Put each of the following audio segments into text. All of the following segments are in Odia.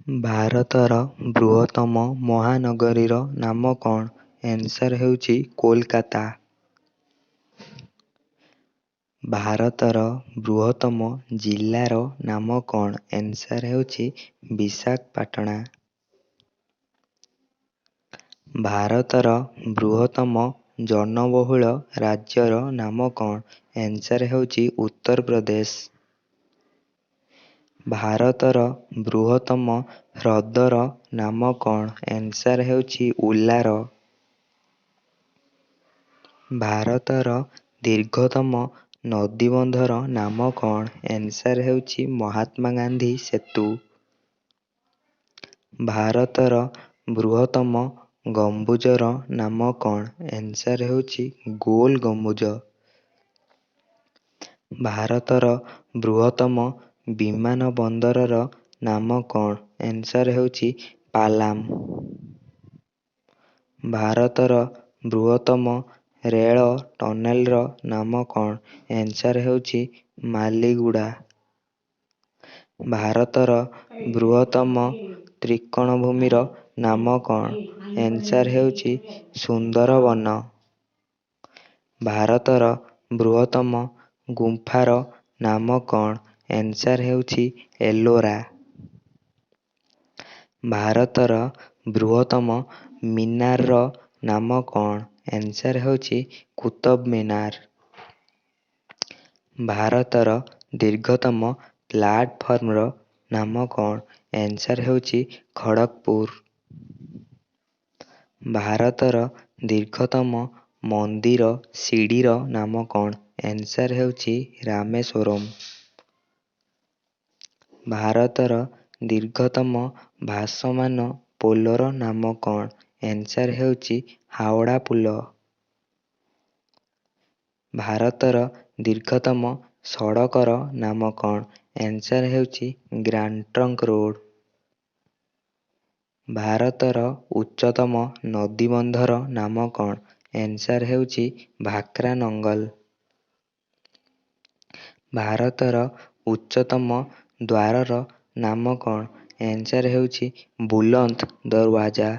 ଭାରତର ବୃହତ୍ତମ ମହାନଗରୀର ନାମ କ'ଣ? ଆନ୍ସର୍ ହେଉଛି କୋଲକାତା। ଭାରତର ବୃହତ୍ତମ ଜିଲ୍ଲାର ନାମ କ'ଣ? ଆନ୍ସର୍ ହେଉଛି ବିଶାଖାପାଟଣା। ଭାରତର ବୃହତ୍ତମ ଜନବହୁଳ ରାଜ୍ୟର ନାମ କ'ଣ? ଆନ୍ସର୍ ହେଉଛି ଉତ୍ତରପ୍ରଦେଶ। ଭାରତର ବୃହତ୍ତମ ହ୍ରଦର ନାମ କ'ଣ? ଆନ୍ସର୍ ହେଉଛି ଉଲାର। ଭାରତର ଦୀର୍ଘତମ ନଦୀବନ୍ଧର ନାମ କ'ଣ? ଆନ୍ସର୍ ହେଉଛି ମହାତ୍ମା ଗାନ୍ଧୀ ସେତୁ। ଭାରତର ବୃହତ୍ତମ ଗମ୍ବୁଜର ନାମ କ'ଣ? ଆନ୍ସର୍ ହେଉଛି ଗୋଲ ଗମ୍ବୁଜ। ଭାରତର ବୃହତ୍ତମ ବିମାନ ବନ୍ଦରର ନାମ କ'ଣ? ଆନ୍ସର୍ ହେଉଛି ପାଲାମ। ଭାରତର ବୃହତ୍ତମ ରେଳ ଟନେଲର ନାମ କ'ଣ? ଆନ୍ସର୍ ହେଉଛି ମାଲିଗୁଡ଼ା। ଭାରତର ବୃହତ୍ତମ ତ୍ରିକୋଣଭୂମିର ନାମ କ'ଣ? ଆନ୍ସର୍ ହେଉଛି ସୁନ୍ଦରବନ। ଭାରତର ବୃହତ୍ତମ ଗୁମ୍ଫାର ନାମ କ'ଣ? ଆନ୍ସର୍ ହେଉଛି ଏଲୋରା। ଭାରତର ବୃହତ୍ତମ ମିନାରର ନାମ କ'ଣ? ଆନ୍ସର୍ ହେଉଛି କୁତୁବ ମିନାର। ଭାରତର ଦୀର୍ଘତମ ପ୍ଲାଟଫର୍ମର ନାମ କ'ଣ? ଆନ୍ସର୍ ହେଉଛି ଖଡ଼ଗପୁର। ଭାରତର ଦୀର୍ଘତମ ମନ୍ଦିର ସିଡ଼ିର ନାମ କ'ଣ? ଆନ୍ସର୍ ହେଉଛି ରାମେଶ୍ୱରମ। ଭାରତର ଦୀର୍ଘତମ ଭାସମାନ ପୋଲର ନାମ କ'ଣ? ଆନ୍ସର୍ ହେଉଛି ହାୱଡ଼ା ପୋଲ। ଭାରତର ଦୀର୍ଘତମ ସଡ଼କର ନାମ କ'ଣ? ଆନ୍ସର୍ ହେଉଛି ଗ୍ରାଣ୍ଡ ଟ୍ରଙ୍କ ରୋଡ୍। ଭାରତର ଉଚ୍ଚତମ ନଦୀବନ୍ଧର ନାମ କ'ଣ? ଆନ୍ସର୍ ହେଉଛି ଭାକ୍ରା ନଙ୍ଗଲ। ଭାରତର ଉଚ୍ଚତମ ଦ୍ୱାରର ନାମ କ'ଣ? ଆନ୍ସର୍ ହେଉଛି ବୁଲନ୍ଦ ଦରୱାଜା।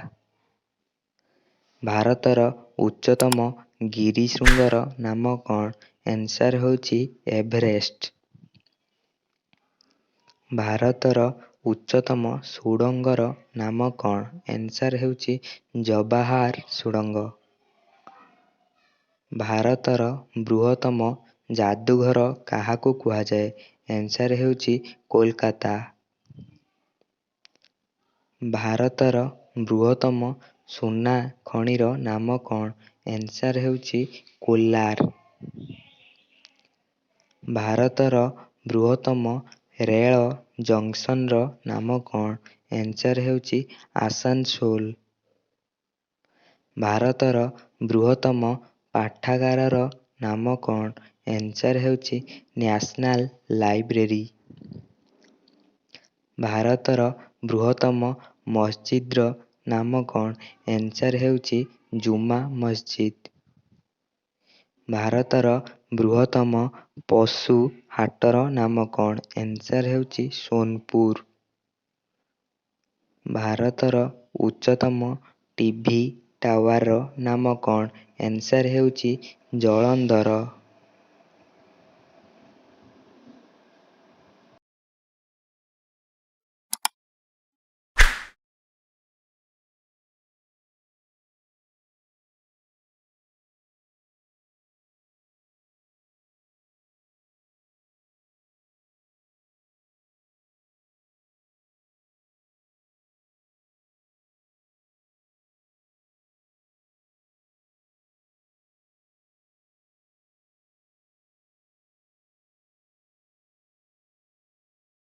ଭାରତର ଉଚ୍ଚତମ ଗିରିଶୃଙ୍ଗର ନାମ କ'ଣ? ଆନ୍ସର୍ ହେଉଛି ଏଭରେଷ୍ଟ। ଭାରତର ଉଚ୍ଚତମ ସୁଡ଼ଙ୍ଗର ନାମ କ'ଣ? ଆନ୍ସର୍ ହେଉଛି ଜବାହାର ସୁଡ଼ଙ୍ଗ। ଭାରତର ବୃହତ୍ତମ ଯାଦୁଘର କାହାକୁ କୁହାଯାଏ? ଆନ୍ସର୍ ହେଉଛି କୋଲକାତା। ଭାରତର ବୃହତ୍ତମ ସୁନା ଖଣିର ନାମ କ'ଣ? ଆନ୍ସର୍ ହେଉଛି କୋଲାର। ଭାରତର ବୃହତ୍ତମ ରେଳ ଜଙ୍କସନର ନାମ କ'ଣ? ଆନ୍ସର୍ ହେଉଛି ଆସାନସୋଲ। ଭାରତର ବୃହତ୍ତମ ପାଠାଗାରର ନାମ କ'ଣ? ଆନ୍ସର୍ ହେଉଛି ନ୍ୟାସନାଲ ଲାଇବ୍ରେରୀ। ଭାରତର ବୃହତ୍ତମ ମସଜିଦର ନାମ କ'ଣ? ଆନ୍ସର୍ ହେଉଛି ଜୁମା ମସଜିଦ। ଭାରତର ବୃହତ୍ତମ ପଶୁ ହାଟର ନାମ କ'ଣ? ଆନ୍ସର୍ ହେଉଛି ସୋନପୁର। ଭାରତର ଉଚ୍ଚତମ ଟିଭି ଟାୱାରର ନାମ କ'ଣ? ଆନ୍ସର୍ ହେଉଛି ଜଳନ୍ଧର।